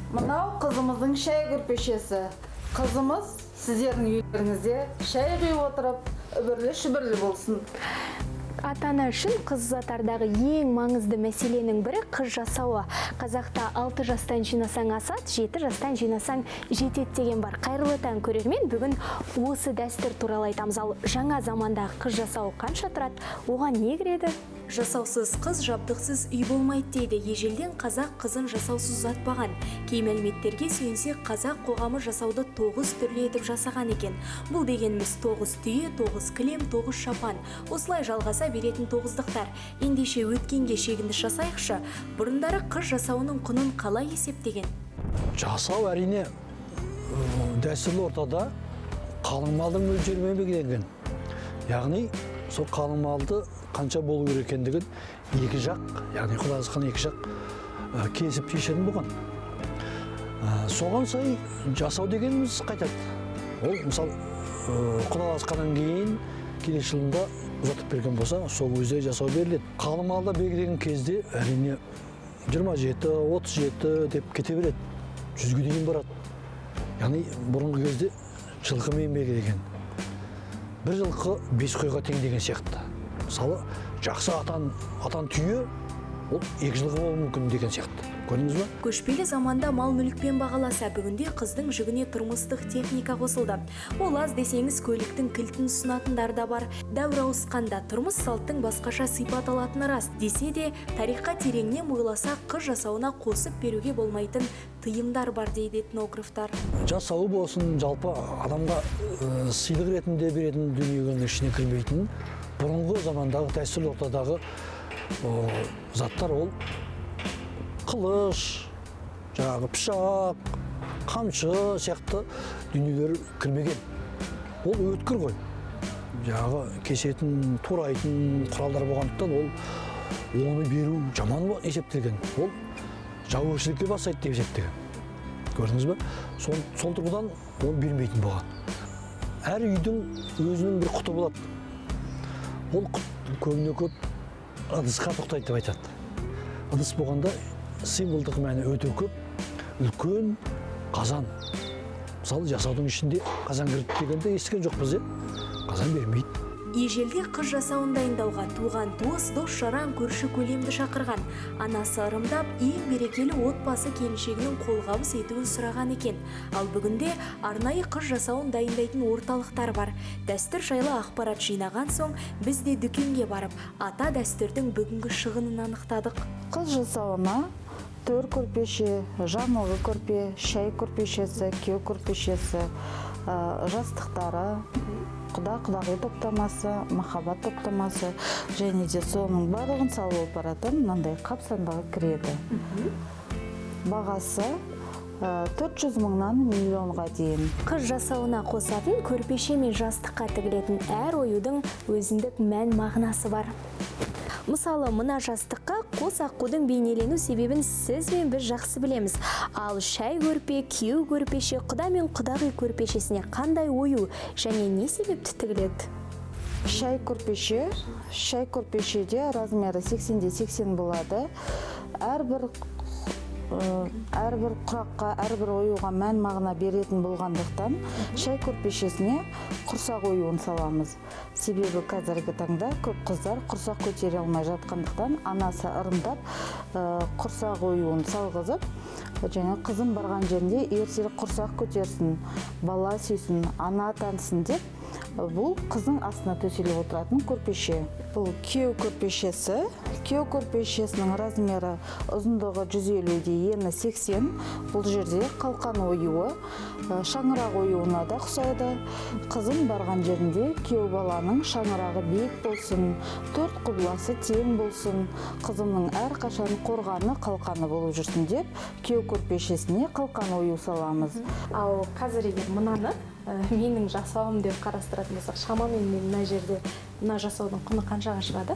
Мынау қызымыздың шай көрпешесі. Қызымыз сіздердің үйлеріңізде шай құйып отырып, үбірлі шүбірлі болсын. Ата ана үшін қыз ұзатардағы ең маңызды мәселенің бірі – қыз жасауы. Қазақта 6 жастан жинасаң асады, 7 жастан жинасаң жетеді деген бар. Қайырлы таң, көрермен! Бүгін осы дәстүр туралы айтамыз. Ал жаңа замандағы қыз жасауы қанша тұрады, оған не кіреді? Жасаусыз қыз, жабдықсыз үй болмайды дейді. Ежелден қазақ қызын жасаусыз ұзатпаған. Кей мәліметтерге сүйенсек, қазақ қоғамы жасауды тоғыз түрлі етіп жасаған екен. Бұл дегеніміз тоғыз түйе, тоғыз кілем, тоғыз шапан, осылай жалғаса беретін тоғыздықтар. Ендеше, өткенге шегініс жасайықшы. Бұрындары қыз жасауының құнын қалай есептеген? Жасау, әрине, дәстүрлі ортада қалың малдың мөлшерімен белгіленген. Яғни сол қалың малды қанша болу керек екендігін екі жақ, яғни құдаласқан екі жақ келісіп шешетін болған. Соған сай жасау дегеніміз қайтады. Ол, мысалы, құдаласқаннан кейін келесі жылында ұзатып берген болса, сол кезде жасау беріледі. Қалың малды белгілеген кезде, әрине, 27, 37 деп кете береді, 100-ге дейін барады. Яғни бұрынғы кезде жылқымен белгілеген, бір жылқы бес қойға тең деген сияқты. Мысалы, жақсы атан түйе ол екі жылқы болуы мүмкін деген сияқты, көрдіңіз ба? Көшпелі заманда мал мүлікпен бағаласа, бүгінде қыздың жүгіне тұрмыстық техника қосылды. Ол аз десеңіз, көліктің кілтін ұсынатындар да бар. Дәуір ауысқанда тұрмыс салттың басқаша сипат алатыны рас. Десе де, тарихқа тереңнен бойласақ, қыз жасауына қосып беруге болмайтын тыйымдар бар дейді этнографтар. Жасауы болсын, жалпы адамға сыйлық ретінде беретін дүниенің ішіне кірмейтін бұрынғы замандағы дәстүрлі ортадағы заттар ол қылыш, жаңағы пышақ, қамшы сияқты дүниелер кірмеген. Ол өткір ғой, жаңағы кесетін, турайтын құралдар болғандықтан, ол оны беру жаман есептелген. Ол жаугершілікке бастайды деп есептеген, көрдіңіз ба? Сол тұрғыдан ол бермейтін болған. Әр үйдің өзінің бір құты болады. Ол құт көбіне көп ыдысқа тоқтайды деп айтады. Ыдыс болғанда, символдық мәні өте көп. Үлкен қазан, мысалы, жасаудың ішінде қазан кірді дегенді естіген жоқпыз, иә? Қазан бермейді. Ежелде қыз жасауын дайындауға туған туыс, дос жаран, көрші көлемді шақырған. Анасы ырымдап, ең берекелі отбасы келіншегінің қолғабыс етуін сұраған екен. Ал бүгінде арнайы қыз жасауын дайындайтын орталықтар бар. Дәстүр жайлы ақпарат жинаған соң, біз де дүкенге барып, ата дәстүрдің бүгінгі шығынын анықтадық. Қыз жасауына төр көрпеше, жамылғы көрпе, шай көрпешесі, күйеу көрпешесі, жастықтары, құда құдағи топтамасы, махаббат топтамасы және де соның барлығын салып алып баратын мынандай қап сандығы кіреді. Бағасы 400 мыңнан миллионға дейін. Қыз жасауына қосатын көрпеше мен жастыққа тігілетін әр оюдың өзіндік мән мағынасы бар. Мысалы, мына жастыққа қос аққудың бейнелену себебін сіз бен біз жақсы білеміз. Ал шай көрпе, күйеу көрпеше, құда мен құдағи көрпешесіне қандай ою және не себепті тігіледі? Шай көрпеше. Шай көрпешеде размері 80-де 80 болады. Әрбір құраққа, әрбір оюға мән мағына беретін болғандықтан, шай көрпешесіне құрсақ оюын саламыз. Себебі қазіргі таңда көп қыздар құрсақ көтере алмай жатқандықтан, анасы ырымдап, құрсақ оюын салғызып, және қызым барған жерінде ертерек құрсақ көтерсін, бала сүйсін, ана атансын деп. Бұл қыздың астына төселіп отыратын көрпеше. Бұл күйеу көрпешесі. Күйеу көрпешесінің размері, ұзындығы 150-де, ені 80. Бұл жерде қалқан оюы, шаңырақ оюына да ұқсайды. Қызым барған жерінде күйеу баланың шаңырағы биік болсын, төрт құбыласы тең болсын, қызымның әрқашан қорғаны, қалқаны болып жүрсін деп, күйеу көрпешесіне қалқан ою саламыз. Ал қазір егер мынаны менің жасауым деп қарастыратын болсақ, шамамен мен мына жерде мына жасаудың құны қаншаға шығады?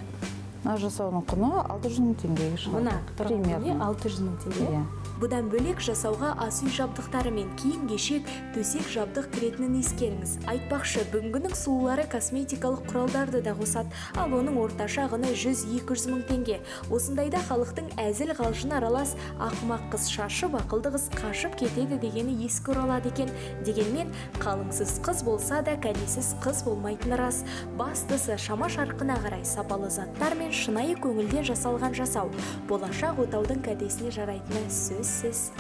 Мына жасаудың құны 600 мың теңгеге шығады. Мына тұрған дүние Примерно. 600 мың теңге. Иә. Бұдан бөлек жасауға ас үй жабдықтары мен киім-кешек, төсек жабдық кіретінін ескеріңіз. Айтпақшы, бүгінгінің сұлулары косметикалық құралдарды да қосады, ал оның орташа құны 100-200 мың теңге. Осындайда халықтың әзіл қалжын аралас «ақымақ қыз шашып, ақылды қыз қашып кетеді» дегені еске оралады екен. Дегенмен қалыңсыз қыз болса да, кәдесіз қыз болмайтыны рас. Бастысы, шама шарқына қарай сапалы заттар мен шынайы көңілден жасалған жасау болашақ отаудың кәдесіне жарайтыны сөзсіз.